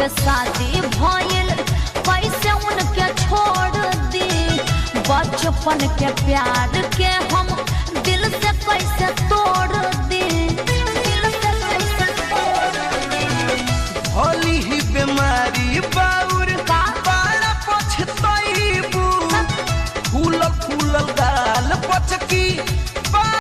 से शादी भइल, कैसे उनके छोड़ दी। बचपन के प्यार के हम